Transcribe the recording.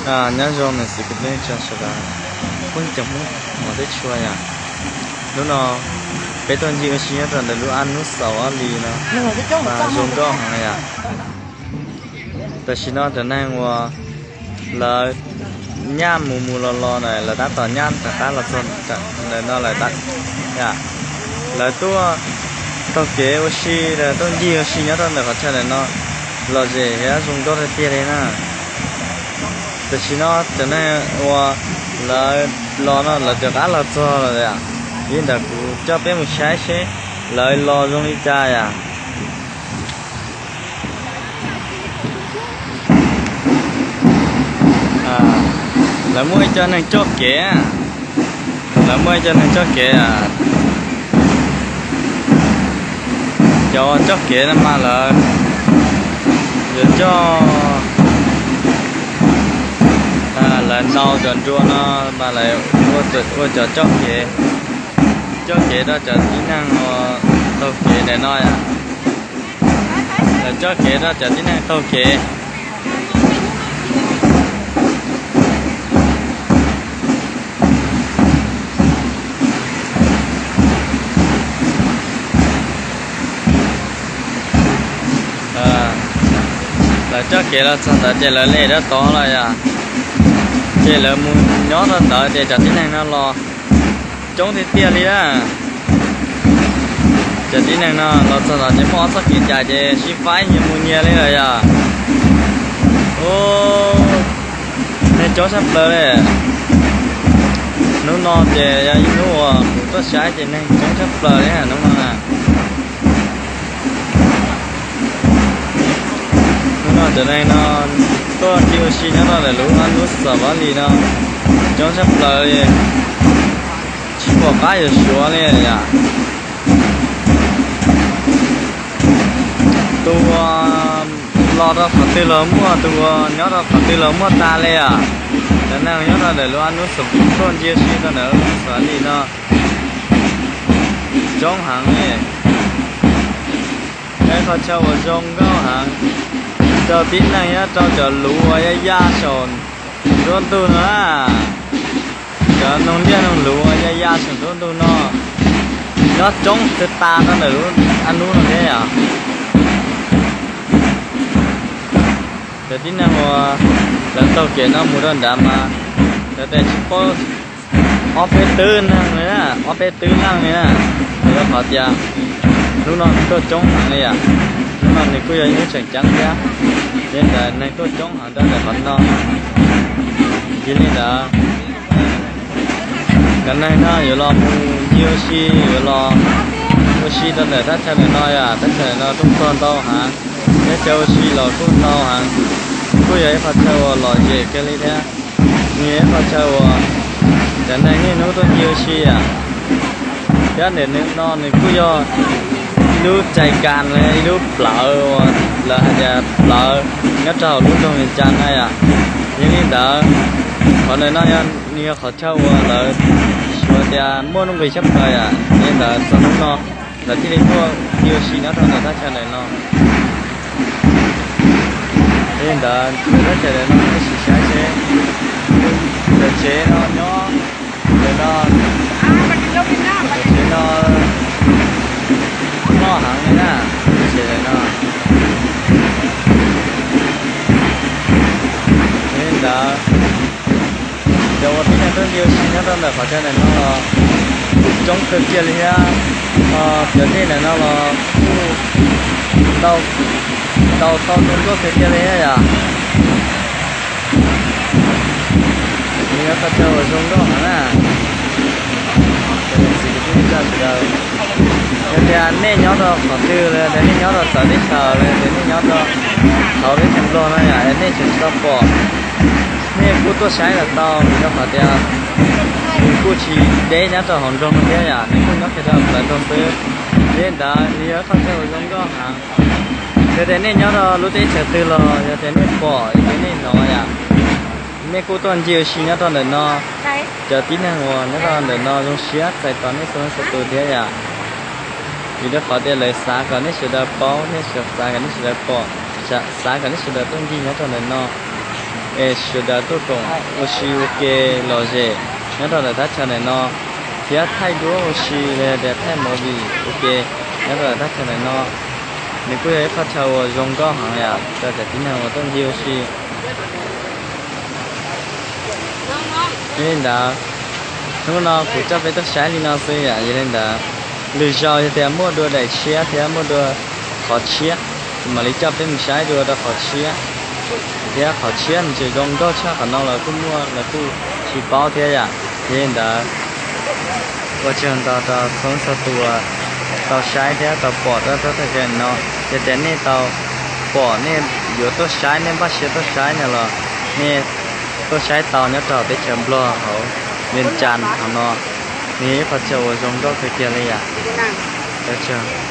Nyob zoo niam txiv kwv tij neej tsa sawv daws, phooj ywg cov Hmoob hmov teb tshua yom. Hnub no peb tuaj ncig ua si nyob rau ntawm lub Ab Nub Xaus Ab Lis no, mas zoo nkauj heev yom. Tam sim no cov neeg uas lawv nyaj mus mus los los na, lawv tab tom nyaj rov qab los txog ntawm no lawm. Lawv tuaj taug kev ua si, tuaj ncig ua si nyob rau ntawm qhov chaw ntawm no, lom zem thiab zoo nkauj tiag tiag li na. Tam sim no cov neeg uas lawv los no lawv rov qab los txog lawm yom. Li ntawd kuv coj peb mus saib seb lawv los zoo li cas yom. Lawv muaj ib co neeg coj kev, lawv muaj ib co neeg coj kev. Cov coj kev no mas lawv yuav coj, lawv ntaus cov nruas no mas lawv ua cov coj kev, coj kev rau cov tib neeg uas taug kev ntawm no yom. Lawv coj kev rau cov tib neeg taug kev. Lawv coj kev los txog ntawd ces lawv lem rau tod lawm yom. Ces lawv mus nyob rau ntawd ces cov tib neeg no los coob tiag tiag li na. Cov tib neeg no los txog ntawd ces muaj ob txoj kev cais ces sib faib nyias mus nyias li lawm yom. Neeg coob tshaj plaws li. Hnub no ces yog ib hnub uas kuv tuaj saib ces neeg coob tshaj plaws li hnub no na. Hnub no cov neeg no tuaj ncig ua si nyob rau ntawm lub Ab Nub Xaus Ab Lis no coob tshaj plaws li, tsis pom qab yuav suav li yom. Tus uas los rau qhov twg los muaj, tus uas nyob rau qhov twg los muaj tag li yom. Cov neeg nyob rau ntawm lub Ab Nub Xaus, tuaj ncig ua si rau ntawm lub Ab Nub Xaus Ab Lis no coob heev li. Yog ib qhov chaw uas zoo nkauj heev rau tib neeg nyob rau cov luv uas yaj yaj saum nruab ntug no na. Cov noog liaj noog luv uas yaj yaj saum nruab ntug no nyob coob tag tag rau ntawm lub Ab Nub no thiab yom. Cov tib neeg uas lawv taug kev no mus rau nrad mas lawv tias tsis paub, ob peb twb leej li na, ob peb twb leej li na. Rau qhov tias hnub no neeg tuaj coob heev li yom. Hnub no nws kuj yog ib hnub tseem ceeb thiab, yog li ntawd neeg tuaj coob heev rau ntawm qhov no. Yog li ntawd cov neeg no yuav los mus ncig ua si, yuav los ua si rau ntawm thaj chaw ntawm no yom. Thaj chaw ntawm no rooj tog ntau heev, thiab chaw ua si los kuj ntau heev, kuj yog ib qhov chaw uas lom zem kawg li thiab. Nws yog ib qhov chaw uas cov neeg niaj hnub tuaj ncig ua si yom. Thiab ntawm no nws kuj yog ib lub cai kas los yog ib lub plawv uas lawv hais tias plawv nyob rau hauv lub nroog Vias Cas na yom. Yog li ntawd qhov ntawm no yog nws yog qhov chaw uas lawv suav tias muaj nuj nqis tshaj plaws yom. Yog li ntawd txog hnub no lawv thiaj li tuaj ncig ua si nyob rau ntawm thaj chaw ntawm no. Yog li ntawd ntawm thaj chaw ntawm no nej sim saib seb, cov tsev no nyob ntawm no, cov tsev no loj heev li na, tsev ntawm no. Yog li ntawd cov uas tib neeg tuaj ncig ua si nyob rau ntawm qhov chaw ntawm no los kuj coob kawg kiag li thiab. Cov dej ntawm no los kuj ntau, ntau tau zoo nkauj kawg kiag li thiab yom. Nws yog qhov chaw uas zoo nkauj heev na. Cov niam txiv kwv tij neej tsa sawv daws, yog tias nej nyob rau qhov twg los yog tias nej nyob rau txawv teb chaws los yog tias nej nyob rau hauv teb chaws Nplog no yom, es nej tseem tsis tau pom, nej kuj tuaj saib los tau, vim rau qhov tias nws kuj tsis deb nyob rau hauv nroog no thiab yom, nws kuj nyob kiag rau plawv nroog xwb. Yog li ntawd nws yog ib qhov chaw uas zoo nkauj heev. Yog tias nej nyob rau lub teb chaws twg los yog tias nej pom, yog tias nej hnov yom, nej kuj tuaj ncig ua si nyob rau ntawm no. Cov tib neeg uas nyob rau ntawm no zoo siab txais tos nej txhua leej txhua tus thiab yom. Vim rau qhov tias lawv xav kom nej sawv daws paub, nej xav kom nej sawv daws pom, xav kom nej sawv daws tuaj ncig nyob rau ntawm no. Sawv daws tuaj koom ua si ua ke lom zem nyob rau ntawm thaj chaw ntawm no, thiab thaij duab ua si los yog tias thaij movie ua ke nyob rau ntawm thaj chaw ntawm no. Nws kuj yog ib qhov chaw uas zoo nkauj heev yom rau cov tib neeg uas tuaj ncig ua si. Yog li ntawd, hnub no kuv coj peb tuaj saib li no xwb yom. Yog li ntawd, lwm zaus yog tias muaj dua daim tshiab thiab muaj dua qhov tshiab, kuv mam li coj peb mus saib dua rau qhov tshiab. Thiab qhov tshiab nws tseem zoo nkauj tshaj qhov no los kuj muaj, los kuj tsis paub thiab yom. Yog li ntawd, ua tsaug ntau rau txhua txhua tus uas tau saib thiab tau pom rau txoj thawj no. Yog tias nej tau pom, nej yuav tuaj saib, nej npaj siab tuaj saib no los nej tuaj saib tau nyob rau teb chaws Nplog hauv Vias Cas hauv no. Nws yog ib qhov chaw uas zoo nkauj kawg kiag li yom. Ua tsaug.